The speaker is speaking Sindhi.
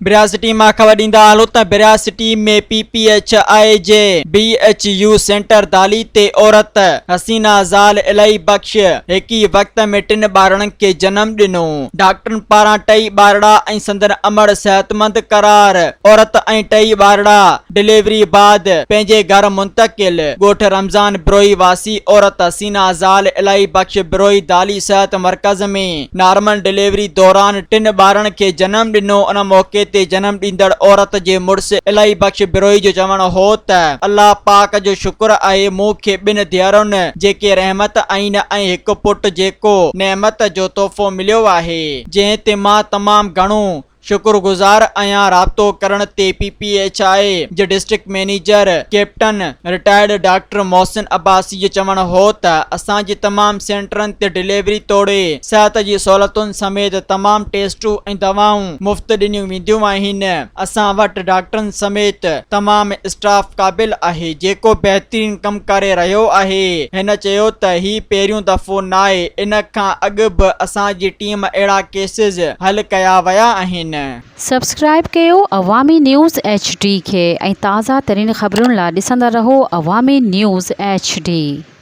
بريا سٽي مان خبر ڏيندا هلون ته Bhiria city ۾ P P H I جي B H U centre Dali تي عورت حسينا زال الاهي بخش هڪ ئي وقت ۾ ٽن ٻارڙن کي جنم ڏنو، ڊاڪٽرن پاران ٽئي ٻارڙا ۽ سندن امڙ صحتمند قرار، عورت ۽ ٽئي ٻارڙا ڊليوري بعد پنهنجي گهر منتقل، ڳوٺ رمضان بروهي واسي عورت حسينا زال الاهي بخش بروهي دالي صحت مرڪز ۾ نارمل ڊليوري دوران ٽن ٻارڙن کي جنم ڏنو ان موقعي تي جنم ڏيندڙ عورت جي مڙس الاهي بخش بروهي جو چوڻ هو ته الله پاڪ جو شڪر آهي مون کي ٻن ڌيئرن جيڪي رحمت آهن ۽ هڪ پٽ جيڪو نعمت جو تحفو مليو آهي جنهن تي مان تمام گهڻو شڪر گذار آهيان رابطو ڪرڻ تي پي پي ايڇ I جي district manager captain retired doctor Mohsin Abbasi جو چوڻ هو ته اسان جي تمام سينٽرن تي ڊليوري توڙي صحت جي سهولتن سميت تمام ٽيسٽون ۽ دوائون مفت ڏنيون وينديون آهن اسان وٽ ڊاڪٽرن سميت تمام اسٽاف قابل آهي جيڪو بهترين ڪم ڪري رهيو آهي هن چيو ته هي پهريون دفعو ناهي ان کان اڳ به اسان جي ٽيم اهڙا ڪيسز حل ڪيا ويا آهن. سبسڪرائيب ڪيو عوامي نيوز ايڇ ڊي کي ۽ تازه ترين خبرن لا ڏسندا رهو عوامي نيوز ايڇ ڊي.